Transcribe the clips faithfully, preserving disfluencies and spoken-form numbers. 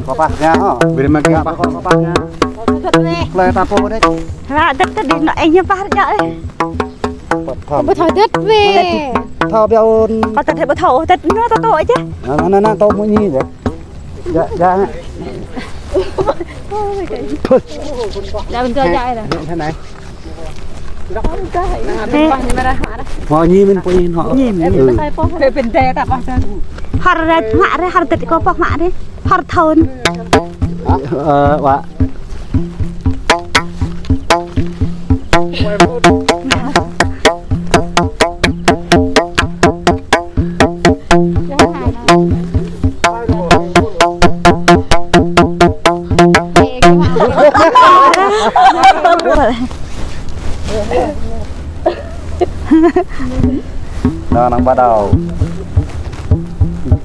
Kơpah ñu hă? Brơi mă kơpah, kơpah ñu. Plơi ta pô đĕč. Hă, đĕč tơ đĭ nă, ih ñu pah rơjăk đĕč. Ƀu thâo đĕč wĕ. Thâo biă ôn. Ƀu thâo đĕč, ƀu thâo đĕč, ñu thâo tŏ yơh. Nă, nă, nă, tŏ mơ̆ ñu yơh. Yă, yă. Yă, ƀing kơ yă yơh. Yă, thế này. Hă, ñu mĭn pô ñu hŏ. Ñu mĭn. Hă. Hơr rĕč mă rĕč, hơr đĕč kơ pŏk mă rĕč. Hơr thun. Hă? Ơ, wă. Nă, năng bắt đầu.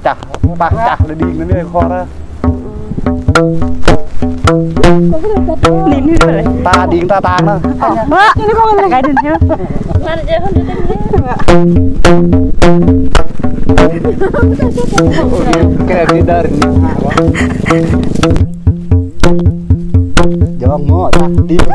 Čah, pah čah lĕ đing anai mơ̆ khŏ ră. Ta đing ta tang nă. Ơ, ini kok lagi ada nih. Kira bidar ini. Jong mo, ta đing.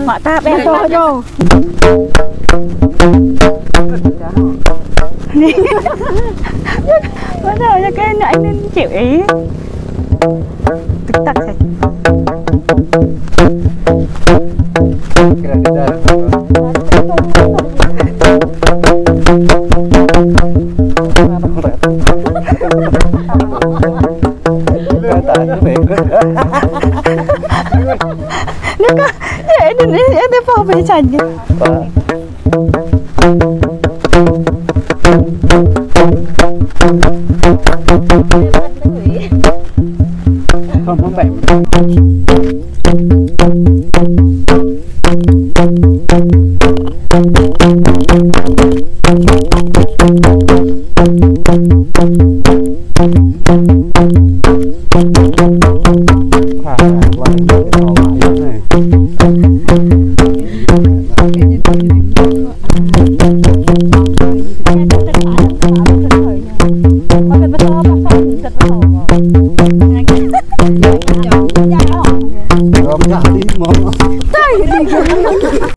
Mă ta ƀĕ. Mana ya, kayak nak ini cewek. Tik tak sih. Nă kơ, ya, ini nih, ini apa, apa yang canggih?